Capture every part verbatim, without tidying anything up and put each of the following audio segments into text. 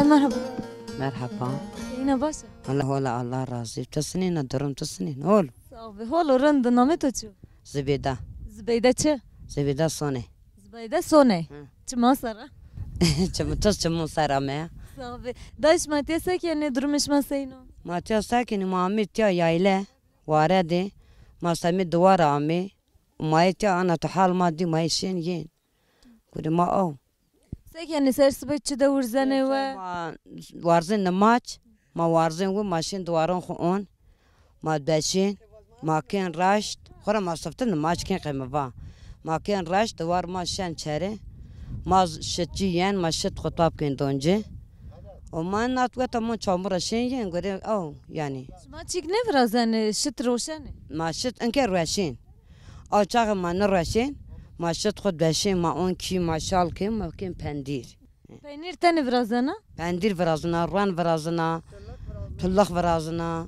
Merhaba. Merhaba. Yine baş. Allah, Allah, Allah razı. Ti sinîna, durum ti sinîn. Hol. Sağ ol. Hol, o rind. Namê to çi? Zibêda. Zibeyde çi? Zibêda Sonê. Zibeyde Sonê. Hı. Çima sera? Çim, tiz çimon sera me ya. Sağ ol. Dayê şima tiya se kenê, durumê şima seyno? Ma tiya se kenî, ma amê tiya yayle, ware de. Ma semê diwara amê. Ma yê tiya ana tu hal ma dî, ma yê şên yên. Gurê ma aw. Se kenê, ser sibê çi de wirzenê we? Ma warzên nimaç, ma warzên we, ma şên diwaran xwu on, ma deşên, ma kên raşt, xwu ra ma siftin nimaç kên qey mi va. Ma kên raşt, diwar ma şen çerê, ma z-, şitçî yen, ma şit xwu tap kên doncê. O ma nat weta mon çamur ra şên yen, gurê aw, yanî. Şima çîk nêvirazenê, şit roşenê? Ma şit inke rueşên. Aw çaxê ma nêrueşên, ma şit xwu deşên, ma on kî, ma şal kên, ma kên pendîr. Peynîr tenê virazena? Pendîr virazena, ruen virazena, tulix virazena.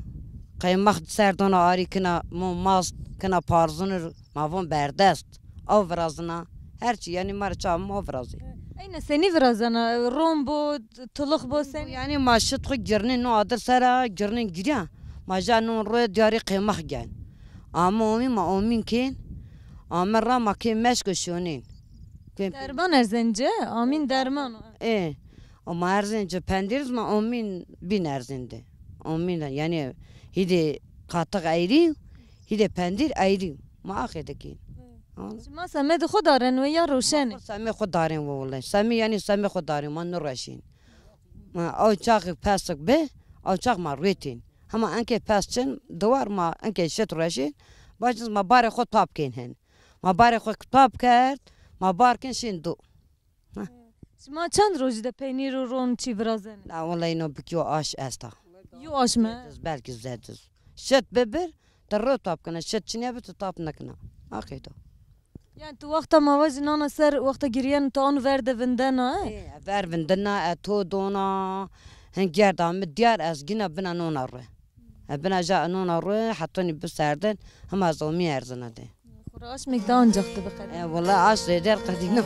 Qeymax ser dona arî kina, mo mast kina parzinir, ma von berdest. Aw virazena. Her çî, yanî ma rê ça ma virazê. Eyne senî virazena? Ron bo, tulix bo, senî? Yanî ma şit xwu girnên no adir sera, girnên girya. Ma ja non rue diyarî qeymax gen. Ame omîn, ma omîn kên. Ame ra ma kên meşk û şonên. Kên derman erzen ci, amîn derman o. Ê, o ma erzen ci pendîr, ma omîn bîn erzen de. Omîn de, yanî hîdê qatix eyrî, hîdê pendîr eyrî. Ma axê de kên. Hı. Al. Şima semedê xo darên we ya roşenê? Ma semê xo darên we wele. Semê, yanî semê xo darên, ma nêrueşên. Ma aw çaxê pesik bi, aw çax ma ruetên. Hema enke pes çin, diwar ma enke şit rueşên, bacin ma barê xo tap kên hen. Ma barê xo tap kerd, ma bar kên şên do. Şima çend rojî de peynîr û ron çî virazenê? La wele îno bikî yo aş esta. Yo aş mi? Zediz, belkî zediz. Şit bibir, ti ro tap kena, şit çinê bi ti tap nikena. Aqê to. Yanî ti wexta ma vajî nana ser, wexta girîyeno ti ano ver de vindena, e? Ê, ver vindena, e, to dona. Hin gerda mi diyar, ez gîna bina nona rue. E, bina ja nona rue, hetonî bi serdin, hima ez omî erzina de. Xora aşmêk da ancax ti biqedîna. E, wele aş zêder qedîna.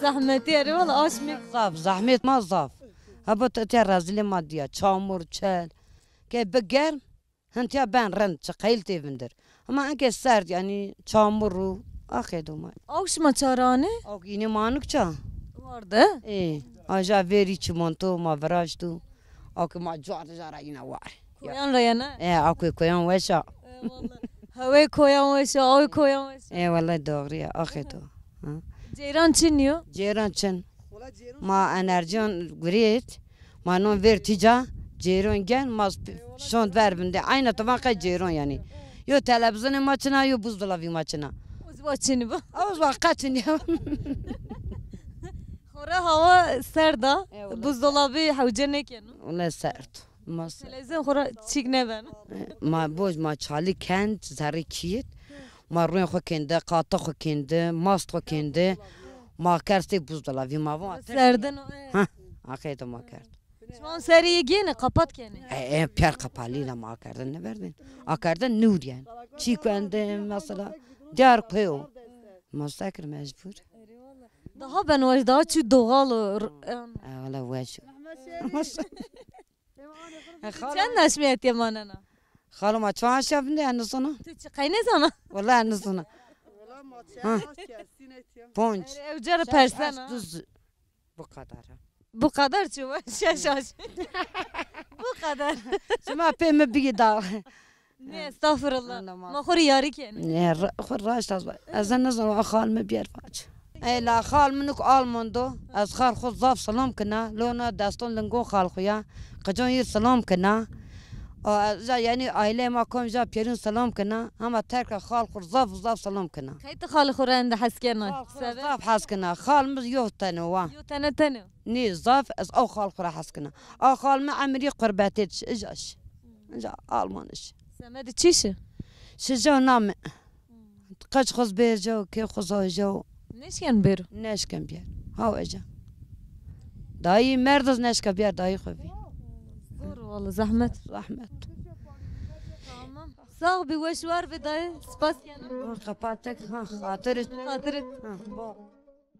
Zahmetî erê wele aşmêk. Zaf, zahmet ma zaf. Heba ti tiya rezîlê ma dîya. Çamur, çel. Ke bi germ, hin tiya ben rind, çi qeyl tê vindir. Ama enke serd, yanî çamur û axê do ma. Aw şima ça ra anê? Aw înê ma anik ça. War de? Ê, aja verî çimanto ma viraşto. Aw ke ma cuar de ja ra îna war. Koyan ra yena? Ê, aw ke koyan weş a. Ê, wele. Hewê koyan weş a, awê koyan weş a. Ê, wele doğru ya, axê do. Ha. Ceyran çin yo? Ceyran çin. Ma enerjiyan gurêt, ma non ver tîca, cêron gen, ma sp-, şond ver vinde. Ayna tu van qey cêron yanî. Yo televîzyonê ma çina, yo buzdolabî ma çina. O ziwa çinî bu. O ziwa qe çinî ya. Xora hawa serd a, e, wele buzdolabî hewce nêkeno. Wele serd. Ma se- Televîzyon xora çîk nêbeno. Ma boj, ma çalî kend, zerrê kîyit. Ma rûyên xo kênde, qata xo kênde, mast xo kênde. Ma kerd sey buzdolabî, ma von. Serdin o, e. Ha, aqeyde ma kerd. Şima serê yê gêne, qapat kenê. E, e, pîyer qapalî la ma akerdin nêverdin. Akerdin nûryen. Çî kuende mesela. Diyar koyo. Ma sekir mecbur. Daha ben weş, daha çi doğal o. E, wala weş. Çend aşmî etiye manena? Xalo ma çi aşa vinde, ez nizona. Tu çi qey nêzana? Wala ez nizona. Ha. Ponc. Ew cara persena. Duz. Bu kadar. Bu kadar çi wa? Şeş aşmî. Bu kadar. Şima pê mi bigî da. Ne, estağfurullah. Anlamaz. Ma xo rê yarî kenê. Ne, ra-, xo raşt ez va. Ez nizano, a xal mi bîyer vac. Ey la xal mi nik Alman do. Ez xal xo zaf selam kena. Lona deston lingon xal xo ya. Qican yir selam kena. A, ez ja, yanî aîleyê ma kom ja pîyerin selam kena. Hema terka xal xo zaf zaf selam kena. Qey ti xalê xo rende hes kena? Xal xo zaf hes kena. Xal mi yo tene wa. Yo tene tene. Nê zaf ez aw xal xo ra hes kena. Aw xal mi emirî qurbetê şi, ija şi. Ija Alman şi. Semedê çi şi? Şi jew name. Qeç xo z bêr jew, kê xo z jew. Nêşken bêro? Nêşken bêr. Haw eja. Dayî merdiz neşka biyar dayî xo vî. Zor wala zahmet. Zahmet. Tamam. Sağ bi weş war ve dayı. Spas kena. Ha, kapatek ha xatir. Hatırı. Ha, bo.